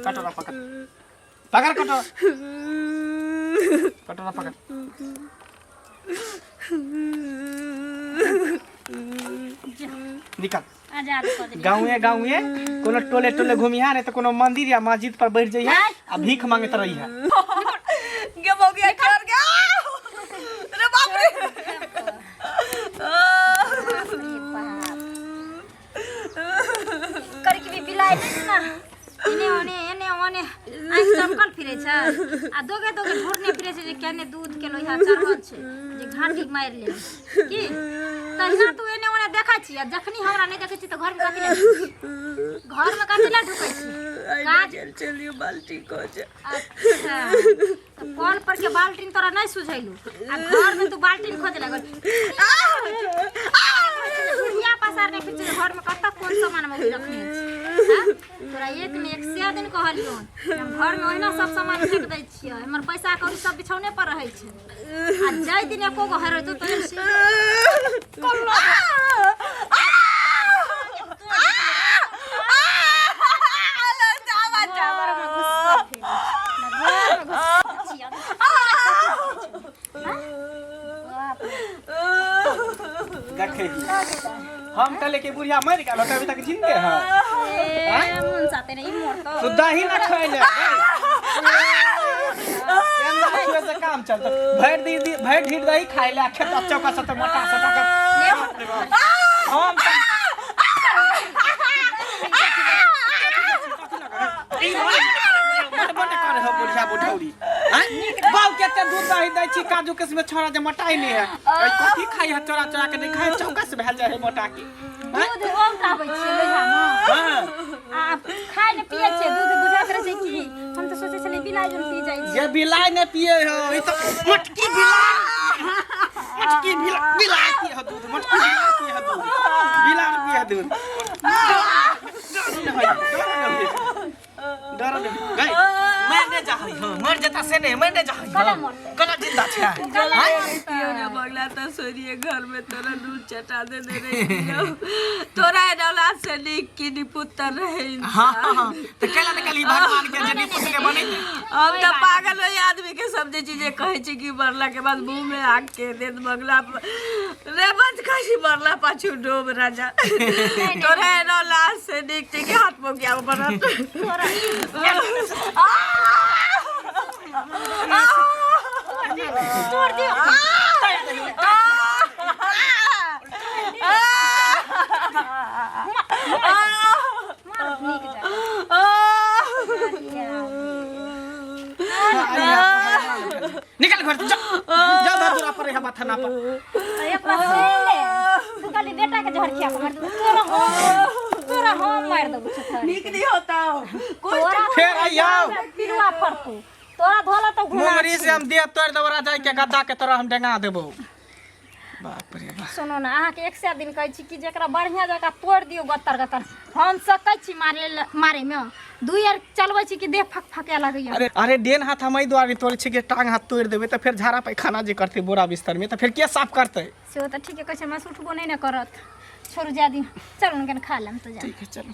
कटोरा पकड़, पकड़ कटोरा, कटोरा पकड़। निकल। आजाद कऽ देलियै। गाँवे गाँवे कोनो टोले टोले घुमिहा, नहीं तो कोनो मंदिर या मस्जिद पर बैठ जइहा आ भीख मांगत रहिहा। गे मौगिया चढ़ गया रे, बाप रे। अरे बाप। करी के भी बिलाइ नहि ने एने ओने एने ओने आँखि चमकल फिरै छै आ दोगे दोगे घुरने फिरै छै जे केने दूध के लोहिया चढ़ल छै जे घाटी मारि ले की। तहिना तू एने ओने देखै छी आ जखनी हमरा नहि देखै छी तऽ घरमे कथी लए ढुकै छी? घरमे कथी लए ढुकै छी? काज चलियो बाल्टी को जा। अच्छा, तऽ कल पर के बाल्टीन तोरा नहि सुझैलू आ घर में तू बाल्टीन खोजे लागल। बुढ़िया पसारने फिर छै घर में कतऽ कोन सामान में रखने छी, हाँ? तोरा एक ने एक सए दिन कहलियो कि हम घर में ओहिना सब सामान फेंक दै छियै, हमर पैसा कौड़ी सब बिछौने पर रहै छै आ जाहि दिन एको गो हरेतौ तो से घरमे घुसल फिरै छै। ना घरमे घुसल छियै। बाप रे। देखे हम कहले कि बुढ़िया मर गेल, अभी तक जिंदे है। ए, मन साथे नहीं मरतो। तो दही ना खैले केना छुए से काम चलता? भरि दी दी भरि ढीर दही खाइ ले, खेत चौका से तो मोटा सोटा के हम तऽ ई मोट मोट करे हो बुढ़िया बुढ़ौरी। आँय? बाउ केते दूध दही दै छी, काजू किशमिश, छोड़ा जे मोटाइ नहि है। ऐ कथी खाइ है? चोरा चोरा के नहि खाइ, चौका से भेल जाइ है मोटा के। आँय? दूध औटाबै छियै लोहियामे हाँ। आ खाय ने पियै छियै दूध, बुझाइत रहै छै कि हम तऽ सोचै छलियै बिलाइ जन पी जाइ छै। जे बिलाइ नहि पिए हो, ई तऽ मोटकी बिलाइ, मोटकी बिलाइ, बिलाइ पिए हो दूध, मोटकी बिलाइ पिए हो दूध, बिलाइ पिए हो दूध। डर नहि होइ, डर नहि होइ, डर नहि होइ। गई मैं नहि चाहै हूँ मर जेता से नहि, मैं नहि चाहै कला हूँ। मरतै। कला जिंदा छै। कला पियो ने बगला त सोरिए घर में तोरा दूध चटा दे दे रे। तोरा एना औलाद से नीक की निपुत्र रहे इंसान। हाँ, तऽ कैला ने कहली भगवान के जे निपुत के बनेतै। हम तऽ पागल ओहि आदमी के समझे छी जे कहै छी कि मरला के बाद मुंह में आग के देत। बगला रे बच कहै छी मरला पाछू डोब राजा। तोरा एना औलाद से नीक छै कि हाथ मोगिया बनत। तोड़ दियौ। मार नीक जा। निकल घर से, जा जा धतूरा पर है माथा ना पर। एक बात सुन ले, तू कहली बेटा के जहर खिया के मार देबो, तोरा हम, तोरा हम मारि देबो छथरी। नीक नहीं होता हो कुछ। तोरा फेर आइयो। पिलुआ फड़तू, तोरा धोला तो घुना। मुंगरी से हम देह तोड़ देबो, राजा के गद्दा के तरह हम डेंगा देबो। बाप रे बाप। सुनू ने, अहाँके एक सए दिन कहै छी कि जेकरा बढ़िआँ जकाँ तोड़ि दियौ गत्तर गत्तर। हम सकै छी मारे मारेमे, दू आर चलबै छी कि देह फक फके लगैया। अरे अरे, डेन हाथ हम एहि दुआरे तोड़ै छी कि टांग हाथ तोड़ि देबै तऽ फेर झाड़ा पैखाना जे करतै बोरा बिस्तर में तऽ फेर के साफ करतै? सेहो तऽ ठीके कहै छै, हमरा से उठबो नहि ने करत। छोड़ू, जाय दियौ, चलू ने कनि खा लेम तऽ जा। ठीक है, चलू।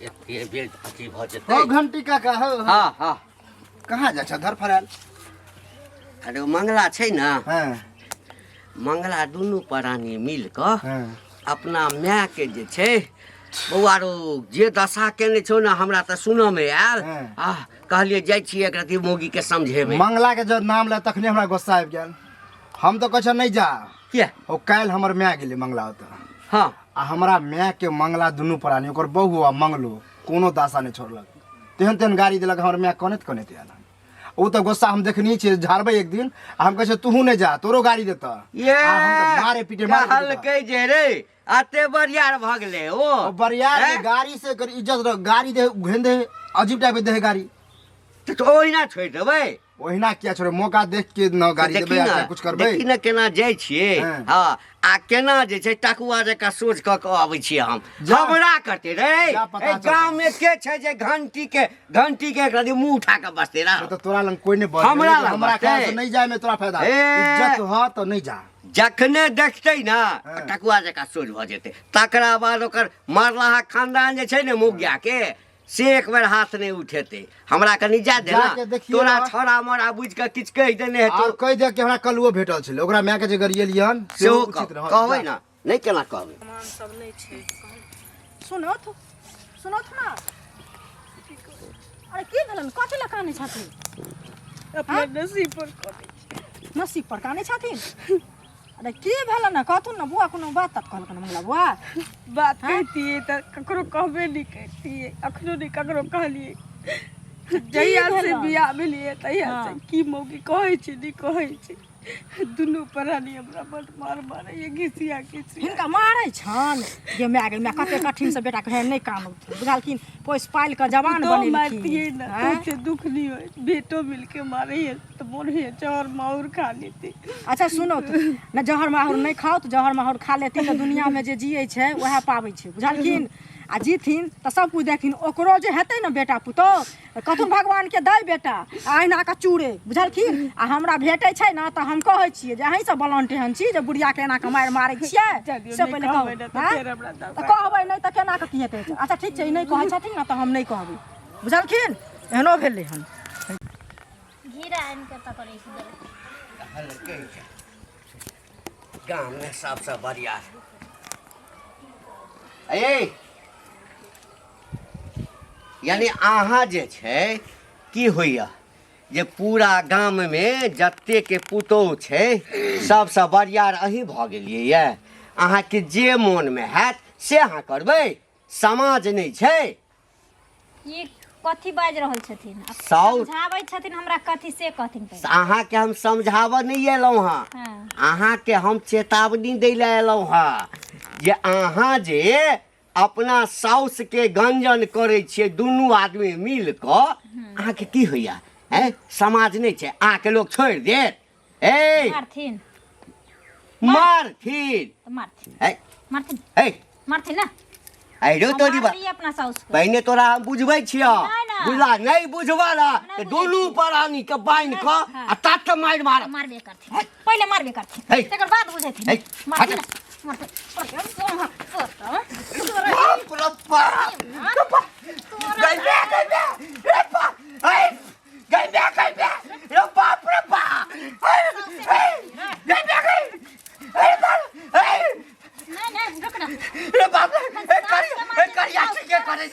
एक बेर अथी भऽ जेतै। हो घंटी काका, हो हो। हाँ हाँ। कहाँ जाइ छ धरफड़ायल? अरे ओ मंगला छै ने। हाँ। मंगला दुनू प्राणी मिल कऽ हाँ अपना माय के जे छै बौआ रो जे दशा केने छौ ने, हमरा तऽ सुनऽ मे आयल। हाँ। आह, कहलियै जाइ छियै एक रति मौगी के समझेबै। मंगला के जब नाम ले तखने हमरा गुस्सा आबि गेल। हम तऽ कहै छ नहि जा। किया? ओ काल्हि हमर माय गेलै मंगला ओतऽ। हाँ। आ हमरा माय के मंगला दुनू प्राणी, ओकर बहु आ मंगलो, कोनो दासा नहि छोड़लक। तेहन तेहन गाड़ी देलक, हमर माय कनैत कनैत आयल। ओ तऽ गुस्सा हम देखनी छियै, झाड़बै एक दिन। आ हम कहै छियै तूहू नहि जा, तोरो गाड़ी देतऽ। ये आ हम तऽ मारे पीटे मारे पीटे। कहलकै जे रे अते बरियार भऽ गेलै ओ। ओ बरियार हैं? गाड़ी से एकर इज्जत रह, गाड़ी दे घेन दे, अजीब टाइप के दे गाड़ी। तऽ ओहिना छोड़ि देबै? ओहिना किया छोड़े? मौका देख के न गाड़ी देखी देबै आ ने चाहे कुछ करबै। देखी ने केना जाइ छियै। हाँ। हँ, आ केना जे छै टकुआ जकाँ सोझ कऽ कऽ अबै छियै हम। जा। हमरा करते रे जा, पता एहि चलतौ। गाँव में के छै जे घंटी के घंटी के एक रति मुंह उठा कऽ बसते रह? तऽ तोरा लग कोई नहीं बजतै। हमरा लग हमरा बजतै। ख्याल से नहीं जाए में तोरा फायदा। ए। इज्जत ह तऽ नहीं जा। जखने देखतै ने हाँ। टकुआ जकाँ सोझ भऽ जेतै, तकरा बाद ओकर मरलाहा खानदान जे छै ने मुखिया के। से एक बेर हाथ नहि उठेतै। हमरा कनि जा दे ना, जाके देखिए तोरा ना। छौड़ा मोरा बुझि कऽ किछु कहि देने हेतौ। और कहि दे कि हमरा कलुओ भेटल छलै, ओकरा माय के जे गरियलियन सेहो उचित रहल। कहबै जा। ना, नहि केना कहबै। सुनौथ, सुनौथ ना। अरे की भेलन, कथी लए कानै छथिन? अपना नसीब पर करै। नसीब पर कानै छथिन? अरे की भेलन ने, कहथुन ने बुआ, कोनो बात तात कहलकन मंगला बुआ? बात कहितियै तऽ ककरो कहबे नहि करितियै, अखनो नहि ककरो कहलियै। जहिया से भेलन? बियाह भेलियै तहिया से हाँ। की मौगी कहै छै नहि कहै छै, दुनू प्राणी हमरा बड मार मारैए, घिसिया घिसिया हिनका मारै छनि गे माय, गे माय, कते कठिन से बेटा के नहि कानौथिन, बुझलखिन? पोसि पालि कऽ जवान तो मारतियै बनेलखिन। ने आँय? तो से दुख नहीं होय, बेटो मिलके मारैए तऽ मोन होइए जहर माहुर खा लेती। अच्छा सुनो तो ने, जहर माहुर नहि खाउ तऽ जहर माहुर खा लेथिन तऽ दुनियामे जे जियै छै उएह पाबै छै, बुझलखिन? आ जीथिन तऽ सब कुछ देखथिन। ओकरो जे हेतै ने बेटा पुतोह, कथुन भगवानके दै बेटा आ अहिना कऽ चूड़े, बुझलखिन? आ हमरा भेटै छै ने तऽ हम कहै छियै जे अहीँ सब बलन टेहन छी जे बुढ़ियाके एना कऽ मारि मारै छियै। जादियो से नहि पहिले कहबै कहू ने तऽ आँय? फेर हमरा तऽ कहबै नहि तऽ केना कऽ की हेतै? अच्छा ठीक छै, ई नहि कहै छथिन ने तऽ हम नहि कहबै, बुझलखिन? एहनो भेलै हन। घिरा आनि कऽ तऽ करै छी। गाममे सबसँ बढ़िया ए यानी अहाँ जे छै की होइए जे पूरा गाममे जतेक पुतोहु छै सबसँ बरियार अहीं भऽ गेलियै यऽ। अहाँके जे मोनमे हैत से अहाँ करबै, समाज नहि छै? ई कथी बाजि रहल छथिन? आ साउथ। समझाबै छथिन हमरा कथी से कहथिन पहिले। अहाँके हम समझाबऽ नहि एलहुँ हँ। हाँ। अहाँके हम चेतावनी दै लए एलहुँ हँ जे अहाँ जे अपना साउसके गंजन करै छियै दुनू आदमी मिल कऽ, अहाँके की होइया? हैं, समाज नहि छै? अहाँके लोक छोड़ि देत? ए मारथिन। मारथिन तऽ मारथिन। है मारथिन। है मारथिन ना। अरे तोरी बा मारलियै अपना साउस के। पहिने तोरा हम बुझबै छियौ। नहि, नहि। बुझला नहि? बुझबा ना नहि तऽ बुझै दुनू छी। प्राणी के बान्हि कऽ हाँ। आ तात मारि मारब। मारबे करथिन, पहिले मारबे करथिन, है। तकर बाद बुझेथिन। है। मारथिन हट। ना, मारथिन। बाप रे बाप, गई बे, गई बे रे बाप, ऐ गई बे, गई बे रे बाप रे बाप, ऐ ऐ गई बे, गई, ऐ बाप, ऐ। नहीं नहीं, रुक ना। रे बाप रे, ए करी, ए करिया के करे?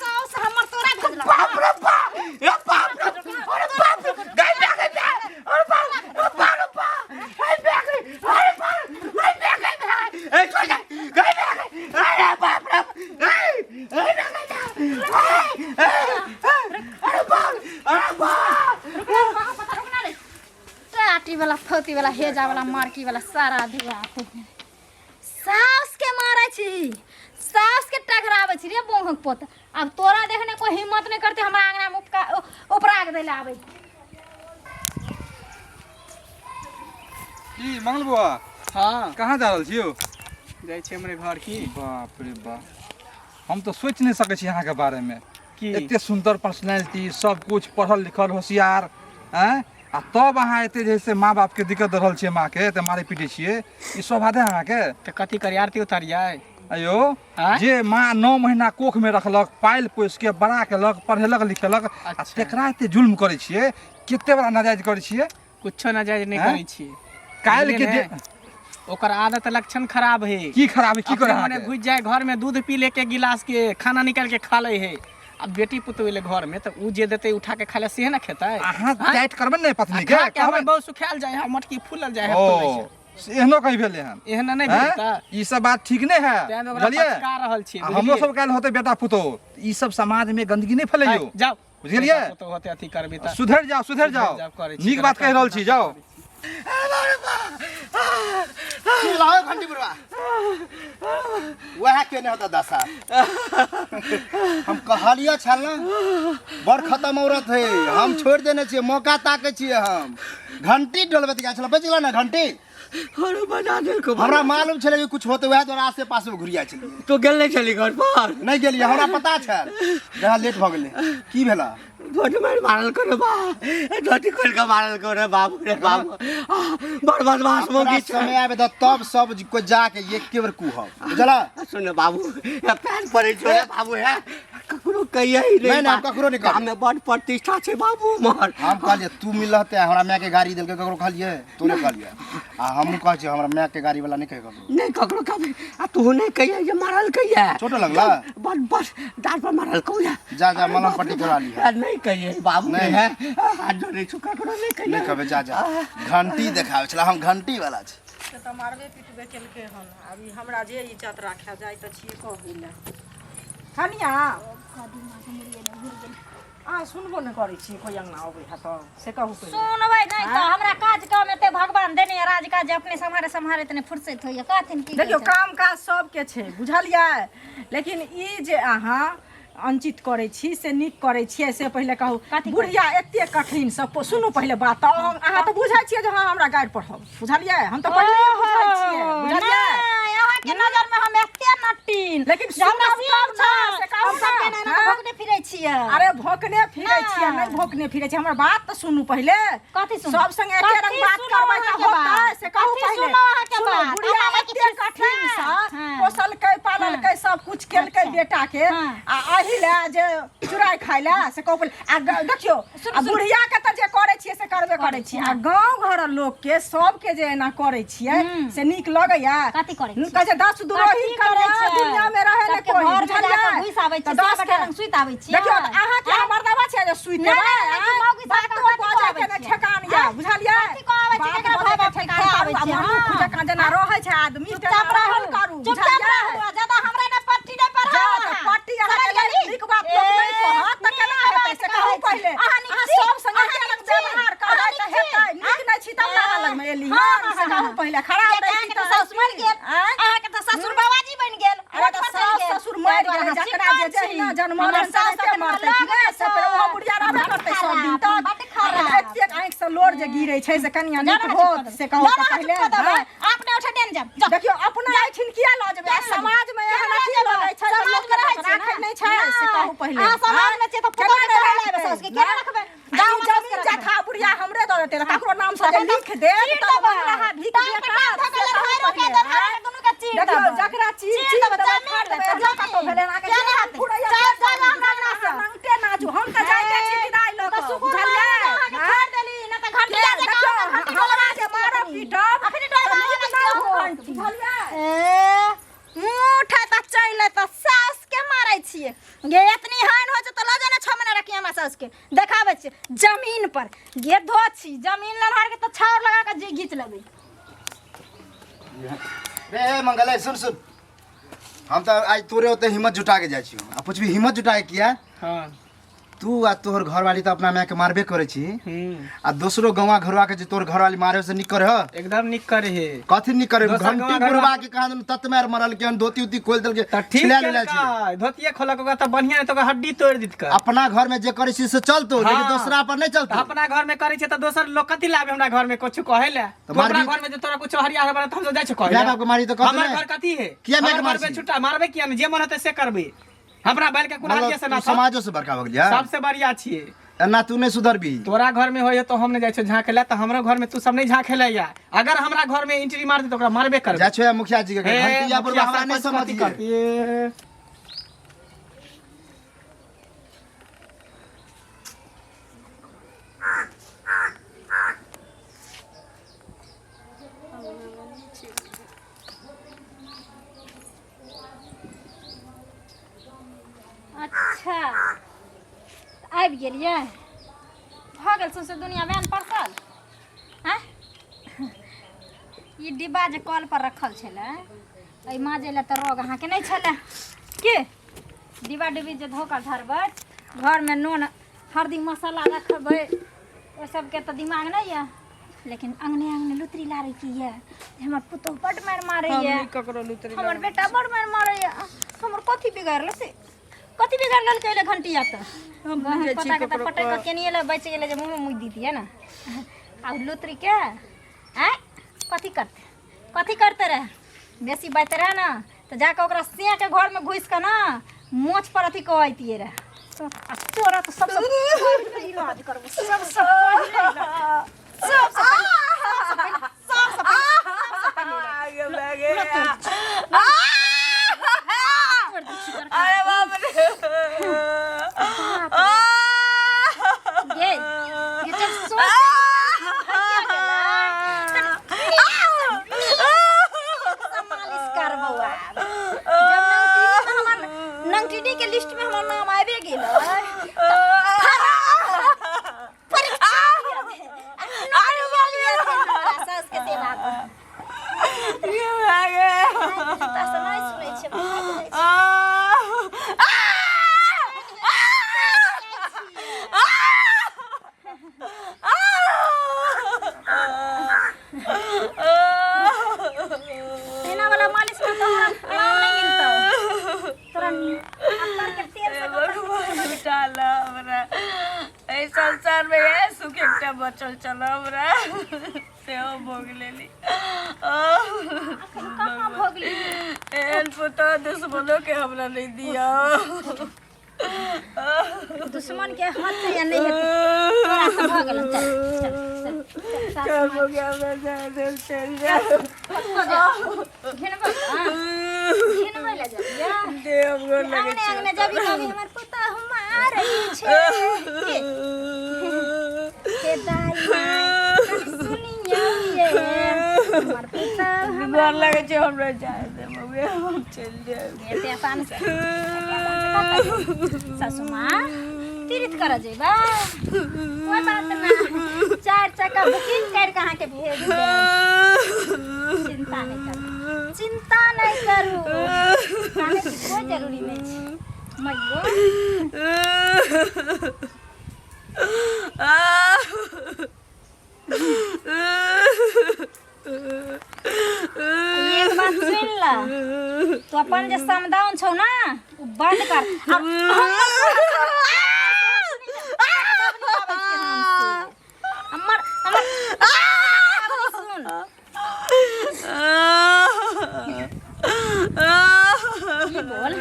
साउस हमर तोरा भेजलक। बाप रे बाप, रे बाप रे, अरे बाप रे, गई बे, गई बे, अरे बाप रे बाप रे बाप, ऐ बे गई, अरे बाप, ऐ बे गई बे, ऐ छोड़ दे, गई बे गई, अरे बाप रे, ऐ ऐ बे गई बे, ऐ ऐ अरे बाप, अरे बाप। रुकना, रुकना रे। टाटी वाला, फौती वाला, हेजा वाला, मारकी वाला, सारा धुआ सास के मारै छी, सास के टकराबै छी रे बोहक पोत। अब तोरा देखने कोई हिम्मत नहीं करते हमरा आंगना में उपका उपराग दै ले आबै। की मंगल बुआ? हाँ। कहाँ जा रहल छी यौ? जाइ छी हमरे घर। की बाप रे बाप, हम तऽ सोचि नहि सकै छी अहाँके बारेमे। की? एते सुन्दर पर्सनैलिटी, सब कुछ पढ़ल लिखल होशियार, आँय, आ तब अहाँ एते जे है से माँ बापके दिक्कत दऽ रहल छियै, माँके एते मारै पीटै छियै, ई शोभा दे अहाँके? तऽ कथी करी, आरती उतारियै? अयो आँय? जे माँ 9 महीना कोखमे रखलक, पालि पोसि के बड़ा केलक, पढ़ेलक लिखेलक, आ अच्छा। तेकरा एते जुल्म करै छियै, कते बड़ा नाजायज करै छियै। कुछो नाजायज नहि आँय? करै छियै। काल्हि के बुझलियै जे ने? ओकर आदत लक्षण खराब है। की खराब है? की करे अपने मने अहाँके? घुसि जाय घर में, दूध पी ले के गिलास के खाना निकाल के खा ले है। अब बेटी पुतोह एले घर में तऽ उ जे देतै उठा के खाय ले सेहे ने खेतै। अहाँ आँय? टाइट करबै ने पत्नी के? खा के हमर कहबै बहु सुखायल जाइ है, मटकी फूलल जाइ है, फूलै ओ छै। से एहनो कहीं भेलै हन? एहन नहि आँय? भेल तऽ ई सब बात ठीक नहि है, तें ओकरा बुझलियै? पचका रहल छियै। आ हमरो बुझलियै? सब काल्हि होतै बेटा पुतोह, ई सब समाज में गंदगी नहि फैलैयौ। आँय, जाउ। बुझलियै? बेटा पुतोह होतै अथी करबै तऽ सुधरि जाओ, सुधरि सुधरि जाओ। जाउ, करै छी, नीक बात कहि रहल छी, जाओ। की लाओ घंटी बुढ़वा, वएह केने होता दशा। हम कहलियो छल ना, बड़ खतम औरत है। हम छोड़ देने छियै, मौका ताके छियै। हम घंटी डोलबैत गेल छल, बचि गेल ना घंटी। अरे बजा देलको। हमरा मालूम छलै कि कुछ होते, वएह द्वारा आसे पास में घुरिया छलियै। तो गेल नहि छली घर पर? नहि गेलियै, हमरा पता छल। जहाँ लेट भऽ गेलै। की भेला? धोती मारि मारल करो बा, धोती खोलि कऽ मारल करो। बाबू रे बाबू, आह, बड़ बदमाश तोरा मौगी छै। समय आबे तऽ तब सब को जाके एके बेर कुहब, बुझला? सुन बाबू, पैर पड़ै छौ रे बाबू। हे ककरो कहियै नहि नहि, नहि, हम ककरो नहि कहबै। गाममे बड प्रतिष्ठा छै बाबू हमर। हम कहलियै तू मिलते हमरा माय के गाड़ी देलकै, ककरो कहलियै? तू नहि कहलियै। आ हमहूँ कहै छियै हमरा माय के गाड़ी वाला नहि कहे ककरो। नहि ककरो कहबै, आ तू नहि कहियै जे मारल कहिया। चोट लगला? बड बड डाँट पर मारल कहिया। जा जा मलम पट्टी करा लिह। आ, नहि कहियै बाबू। नहि। है, हाथ जोड़ै छु, ककरो नहि कहियै। नहि कहबै, जा जा। घंटी देखाबै छला, हम घंटी वाला छी। से तऽ मारबे पिटबे केलकै हन, आब ई हमरा जे इज्जत राखए जाइ तऽ छियै कहै लए। कनिया, अहाँ सुनबो नहि करै छियै, कोइ अङ्गना अबै है तऽ से कहू पहिले। सुनबै नहि तऽ हमरा काज काम एते भगवान देने है, राज काज अपने सम्हारे सम्हारे तने फुर्सत होइए, कहथिन की देखियौ कहै छै? काम काज सबके छै बुझलियै, लेकिन ई जे अहाँ अनुचित करै छी से नीक करै छियै से पहिले कहू। कथी? बुढ़िया एते कठिन से सुनू पहिले बात, तऽ अहाँ तऽ बुझै छियै जे हँ हमरा गारि पढ़ब, बुझलियै? हम तऽ पहिले बुझै छियै, बुझलियै? नहि, अहाँके नजर में हम एते नटीन लेकिन जे हमरा सुनब सीन तब छै, ने, से कहू हम सबके ने, एना एना हाँ? भोगने फिरै छियै। अरे भोकने फिरै छियै, नहि। नहि भोकने फिरै छियै, हमर बात तऽ सुनू पहिले। कथी सुनू? सब संगे एके रंग कथी बात सुनू करबै तऽ अहाँके होतै बात? से कहू कथी पहिले। सुनू अहाँके सुनू, बात? बुढ़िया हमरा एते किछु कठिन से हाँ। पोसलकै पाललकै सब कुछ केलकै अच्छा। बेटा के, हाँ। आ एहि लए जे चुराइ खाइ लए से कहू पहिले। आ देखियौ, आ बुढ़िया के तऽ जे करै छियै से करबे करै छियै, आ गाँव घर लोक के सबके जे एना करै छियै से नीक लगैया? कथी करै छियै? कहै छै 10 द्रोही कथी करै कन्या छै? दुनिया में रहे ने सबके कोई, घर में बुझलियै? जाकऽ घुसि आबै तऽ छियै, 10 सब के लग सुति आबै छियै। देखियौ, तऽ अहाँके आँय? हम मर्दाबा छियै जे सुति नहि, देबै, नहि, नहि, आँय? मौगी सबके बातो कथी बजै के कहबै नहि छियै? ठेकान यऽ, आँय? बुझलियै? कथी कहबै छियै? बात केकरा बजै के भाय बाप के ठेकान खाए करू, आबै आ छियै? मनुख हाँ। जकाँ जेना रहै छै आदमी चुपचाप तेना रहल रहू, करू, चुपचाप बुझलियै? रहू, आ ज्यादा हमरा ने पट्टी नहि जा, पढ़ाउ तऽ अहाँ। पट्टी अहाँके समझ गेली? नीक बात लोक नहि ए, कहत तऽ नीक केना हेतै बात से कहू कहै छी। पहिले। अहाँ नीक अहाँ छी? सब संगे अहाँ एके नीक रंग छी? व्यवहार करबै अहाँ तऽ नीक छी? हेतै। नीक नहि छी तब ने अहाँ लगमे एली हाँ, हन, हाँ, से हाँ, कहू हाँ। पहिले। खराब कियाकि रहती अहाँके तऽ तऽ सासु मरि गेल, आँय? अहाँके तऽ ससुर बाबाजी बनि गेल, अरे रोड तऽ पर चलि सास गेल। ससुर ताहि मरि दुआरे गेलै, अहाँ जकरा जे चिकन छी। जहिना जनमल हमर हन सास तेनाहिते एखन मरतै कि अलग नहि? से फेर ओहो छै। बुढ़िया रहबे बड करतै सब दिन खराब, तक। बड खराब। एतेक आँखि से लोर जे गिरै छै से कनिया नीक जाना होत से कहू जाना तऽ पहिले, चुप कऽ देबै। आँय? अपने ओठे डेन जाब, जाउ। देखियौ, अपना एहिठिन किया लऽ जेबै? आ केना लऽ समाज में जेबै? एहन केना अथी लऽ जेबै? लगै छै तऽ समाज लोक में रहै छियै राखै ने? नहि छै से कहू पहिले। अहाँ समाज में छियै तऽ केना पुतोहके नहि केना लेबै? राखबै? सासुके केना रखबै? आ जाउ, ई हमरा जमीन सासुके रखबै। जथा बुढ़िया हमरे दऽ देतै, ककरो नाम से जे तखन तऽ लिख देत चीर तऽ देबै। बंगला भीख टांग के भेटत, टांग धऽ से के कहू लड़ाइ रोके पहिले, देबै, आँय? दुनू के चीर देखियौ, देबै। जकरा चीर चीर चीर देबै, देबै, जमीन फाड़ देबै, देबै, एहन कतौ जमीन। भेलै अहाँके केना जे हेतै? फुरैया चल, से चल, हमरा अहाँ अंगना से। नंगटे नाचू, हम तऽ जाइते छी विदाई लऽ तऽ कऽ, सुकुन बुझलियै? रहै ने, अहाँके आँय? छोड़ि देली, नहि तऽ घंटिया जकाँ देखियौ, अहाँके घंटी हमरा डोलबा जे मारब पीटब अखनी डोलबा तऽ नीक लगै नहि छै होत, बुझलियै? ए, मुँह उठा तऽ चलि तऽ साउस के मारै छियै गे, एतनी हानि होइ छै तऽ लऽ जाने 6 महीना रखी हमरा साउस के देखाबै छियै जमीन पर गे, धो छी जमीन लन्हार के तऽ छाउर लगा के जे घीच लेबै। रे मंगल, ए, सुन सुन, हम तऽ आइ तोरे ओते हिम्मत जुटा के जाइ छियौ। आ पुछबी हिम्मत जुटा के किया? हाँ। तू आ तोहर घरवाली तऽ अपना माय के मारबे करै छी, हम्म। आ दोसरो गौवा घरवा के जे तोहर घरवाली मारे से नीक करे ह? एकदम नीक करे हे। कथी नीक करे? दोसर घंटी गौवा घरवा- बुढ़वा के कहाँ तत मार मरल के हन, धोती उती खोल देलके, तऽ ठीक छिला लेले छी। केलकै, धोतिये खोलक ओकरा तऽ बढ़िया, नहि तऽ ओकर हड्डी तोड़ि दितकै। अपना घर में जे करै छी से चलतो, लेकिन हाँ। दोसरा पर नहीं चलतो। तऽ अपना घर में करै छै तऽ दोसर लोग कथी लाबे हमरा घर में कुछ कहै ले? तऽ तू अपना मारबी- घर में जे तोरा कुछ हरिया हरबा तऽ हम सब जाइ छै कहै माय ले। बाप के मारी तऽ कहतै हमर नहि। घर कथी है? किया माय के हमर घर मारै में छी? छुट्टा मारबै किया नहि? जे मन हेतै से करबै। हमरा बैल के कुल्हाड़िये से मतलब ना तू समाजो से बड़का भऽ गेलियै? सबसे बढ़िया छियै। एना तू नहीं सुधरबी। तोरा घर में होय तो हम नहीं जाइ छियै झाँके ले, तऽ हमरो घर में तू सब नहीं झाँके ले या। अगर हमरा घर में एंट्री मारतै तऽ ओकरा मारबे करबै। जाइ छियै मुखिया जी के घर, हे, घंटिया मुखिया बुढ़वा हमरा नहीं सरपंच कथी समझिए। करतियै? अच्छा आबि गेलियै, भऽ गेल सौंसे दुनिया वैन परसल। आँय, ई डिब्बा जे कल पर रखल छलै, एहि माजै लए तऽ रोग अहाँके नहि छलै की? डिब्बा डिब्बी जे धो कऽ धरबै, घरमे नून हरदी मसाला रखबै, ओहि सबके तऽ दिमाग नहि यऽ, लेकिन अङ्गने अङ्गने लुतरी लारै की यऽ जे हमर पुतोहु बड्ड मारि मारैए, ककरो लुतरी हमर बेटा बड़ मारि मारैए, हमर कथी बिगाड़ल से कथी बिगाड़ लेलकै एले घंटिया तऽ पता के तऽ पटक कऽ केनिये लए बचि गेलै जे मुँहमे मुँह दितियै ने। आ लुतरी के आँय कथी करतै, कथी करते रहे? बेसी बाजते रहे ने तऽ जाकऽ ओकरा सेके घरमे घुसि कऽ ने मोछ पर अथी कहतियै रहे। आ तोरा तऽ सबसँ पहिले इलाज करबो, सबसँ पहिले इलाज, सबसँ पहिले, सबसँ पहिले, सबसँ पहिले। अरे बाप रे। गेलै परीक्षा अरे सास के सेवा कर ये भए गेल। तोरा से नहि सुनै छियै भागि जाइ आ छी। एना वाला मालिश में तो हमरा आराम नहीं मिलतौ तोरा अत्तर के तेल से भगवान उठाला हमरा एहि संसार में इएह सुख एकटा बचल छल हमरा सेहो भोग लेली कहाँ भोगली एहन पुतोह दुश्मनो के हमरा नहि दियौ दुश्मन के हाथ से या नहीं हेतै तोरा से भऽ गेल चल चल चल चल चल हो गया हमरा जाय देल चल जा घिनबै घिनबै लए जबिया देह गोर लगै अंगने अंगने जबी कभी हमर पुतहु मारै छै के दाई माई कनि सुनियौ ये हमर पुतहु हमरा गोर लगै छै हमरा जाय दे मम्मी हम चलि जायब एते आसान से एते आसान से कतऽ जेबै? सासू माँ तीर्थ करऽ जेबै कोइ बात ना चारि चक्का बुकिंग करि कऽ अहाँके भेज देब चिंता नहि करू चिंता नहि करू कानैके कोइ जरूरी नहि छै मैयो एक बात सुन ल तू अपन जे समदाउन छौ ना उ बंद कर अब हमर हमर सुन की बोल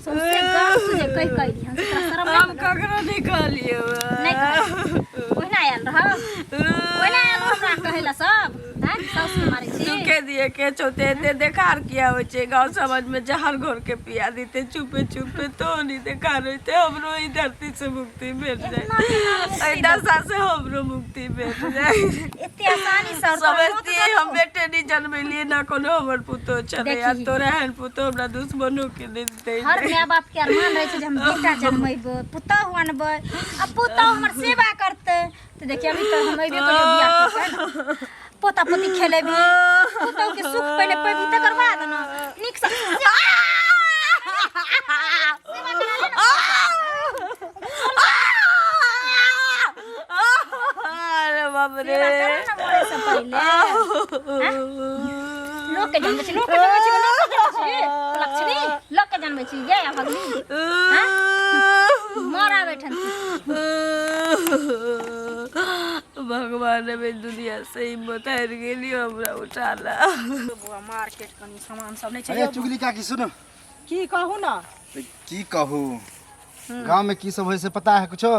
सौंसे गाँव तुझे कहि कहि दिहन से तोरा शरम हम नहि ककरो नहि कहलियै नहि कहलियै। ओहिना आयल रह ओहिना आयल रह हमरा कहै लए सब आँय साउस के मारै छी चुके दिए के चौथे एते देखार किया होइ छै गाँव समाज में जहर घोर के पिया देते चुपे चुपे तो नहीं देखार होते हमरो ई धरती से मुक्ति भेट जाए इतना केना मुक्ति एहि दशा से हमरो मुक्ति भेट जाए एते आसानी से और तोरा मौत समझतियै हम बेटे नहीं जन्मेलियै ना कोनो हमर पुतोह छलै आ देखी। तोरा एहन पुतोह हमरा दुश्मनो के नहि दै हर माय बाप के अरमान रहै छै जे हम बेटा जन्मेबै पुतहु अनबै आ पुतहु हमर सेवा करतै तऽ देखिए अभी तऽ हम अयबे करियो बियाह कऽ के ने पोता पोती खेलेबी पुतहु के सुख पहिले पेबी तकर बाद ने नीक से सेवा करा ले ने अरे बाप रे सेवा करा ने मरे से पहिले लोक के जनबै छी लोक के जनबै छी लोक के जनबै छी लक्ष्मी लोक के जनबै छी जय भगनी मरा बैठन भगवान हमें दुनिया से हिम्मत हारि गेली हमरा उठाला बौआ मार्केट कनि सामान सब नहि छै अरे चुगली काकी सुनो की कहू ने की कहू गाँव में की सब होइ से पता है कुछो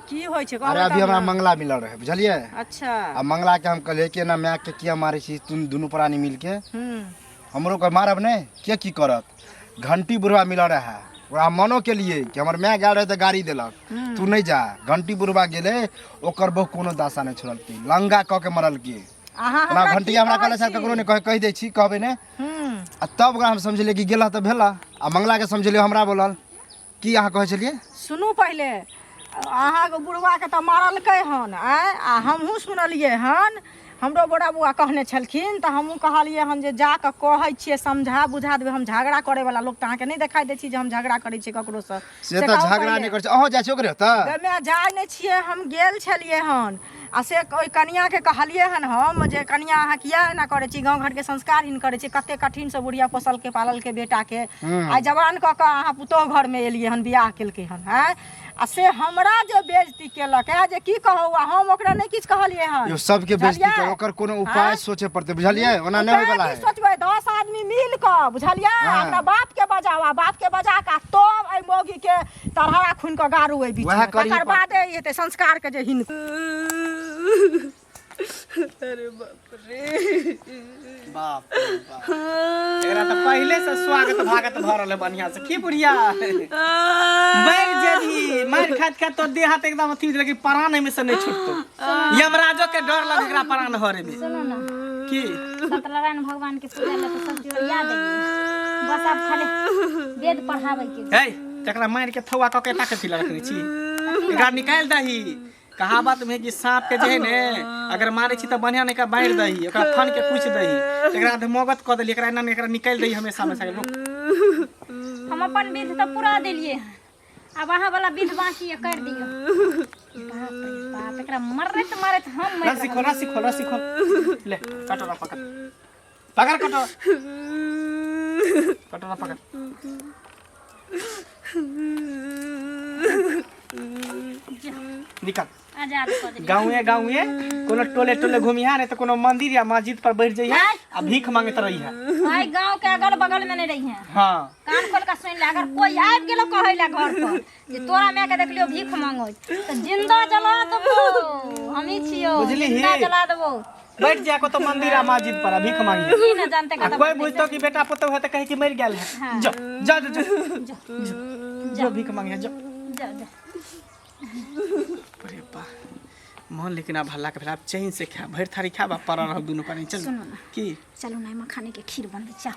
की होइ छै अरे अभी हमरा मंगला मिलल रहे बुझलियै अच्छा आ मंगला के हम कहलियै कि एना माय के किया मारै छी तुम दुनू प्राणी मिलके हूँ हमरो के मारब नहि के की करत घंटी बुढ़वा मिलल रहे ओकरा हम मनो केलियै कि हमर माय गेल रहे तऽ गाड़ी देलक तू नहि जा घंटी बुढ़वा गेलै ओकर बहु कोनो दासा नहि छोड़लकै लंगा कऽ के मरलकै अहाँ ओना हमरा घंटी की हमरा कहै कहले सर छी? ककरो नहि कह कहि दै छी कहबै नहि हूँ आ तब ओकरा हम समझलियै कि गेला तऽ भेला आ मंगला के समझलियै हमरा बोलल की अहाँ कहै छलियै सुनू पहिले अहाँके बुढ़वाके तऽ मारलकै हन आँय आ हमहूँ सुनलियै हन हमरो बड़ा बौआ कहने छलखिन तऽ हमहूँ कहलियै हन जे जा कऽ कहै छियै समझा बुझा देबै हम झगड़ा करैवला लोक तऽ अहाँके नहि देखाइ दै छी जे हम झगड़ा करै छियै ककरोसँ से तऽ कहू झगड़ा पहिले। नहि करै छै अहूँ जाइ छी ओकरे ओतऽ गमे जाइ नहि छियै हम गेल छलियै हन आ से ओहि कनियाँके कहलियै हन हम जे कनियाँ अहाँ किया एना करै छी गाँव घरके संस्कारहीन करै छी कते कठिनसँ बुढ़िया पोसलकै पाललकै बेटाके आइ जवान कऽ कऽ अहाँ पुतोहु घरमे एलियै हन बियाह केलकै हन आँय आ से हमरा जे बेइज्जती केलक है जे की कहू आ हम ओकरा नहि किछु कहलियै हन यौ सबके बेइज्जती बुझलियै? कर ओकर कोनो उपाय आँय? सोचे पड़तै बुझलियै ओना नहि होय उपाय वाला की है सोचबै 10 आदमी मिल कऽ बुझलियै हाँ। अपना बाप के बजाओ आ बाप के बजा कऽ आ तब एहि मौगी के तरहरा खून कऽ गारू एहि बीच वएह में। करही तकर पड़तै। बादे ई हेतै संस्कार के जे हिन अरे बाप रे बाप रे बाप एकरा तऽ पहिले से स्वागत भागत भऽ रहल है बढ़िया से की बुढ़िया मरि जेबही मारि खाइत खाइत तो देह हाथ एकदम अथी लेकिन प्राण एहिमे से नहि छुटतो यमराजो के डर लगे एकरा प्राण हरे में सुनू ना की सत्यनारायण भगवान के पूजा ले तऽ सब चीज ओरिया देलियै बस आब खाली वेद पढ़ाबै के है तकरा मारि के थौआ कऽ के एता कथी लए रखने छी? एकरा निकालि दही। कहावत में कि सांप के जे है ने अगर मारे छी तऽ बढ़िया नहीं का बारि दही, ओकरा फन के पूछ दही। एकरा मगत कऽ देली, एकरा एना ने एकरा निकालि दही हमेशा हमेशा के। रुक। हम अपन विध तऽ पूरा देलियै हन, आब अहाँ वाला विध बाकी यऽ, कर दियौ। बाप रे बाप, एकरा मरैत मरैत हम मरि रस्सी खोल, रस्सी खोल, रस्सी खोल। ले कटोरा पकड़, पकड़ कटोरा, कटोरा पकड़। निकल। आजाद कऽ देलियै। गाँवे गाँवे कोनो टोले टोले घुमिहा, नहीं तो कोनो मंदिर या मस्जिद पर बैठ जइहा आ भीख मांगैत रहिहा। आइ गाँव के अगल बगल में नहीं रही है। हाँ। कान खोल के सुन ले, अगर कोई आबि गेलो कहै ला घर पर जे तोरा माय के देखलियो भीख मांगो तऽ जिंदा जला देबो, हमही छियो। बुझलिही? जिंदा जला देबो। बैठ जा को तो मंदिर आ मस्जिद पर आ भीख मांगी। ई न जानते आ कतऽ। कोई बुझतो कि बेटा पुतोह है तऽ कहे कि मरि गेल है। हाँ। जा जा जा जा जा, भीख मांगिहा जा। जा जा। अरे बा मन, लेकिन आब हल्ला के भेल, आब चैन से खा, भरि थारी खाब आ पड़ल रहब दुनू पानी। चल। सुनू ना। की? चलू ना, मखाने के खीर बनबै, चल।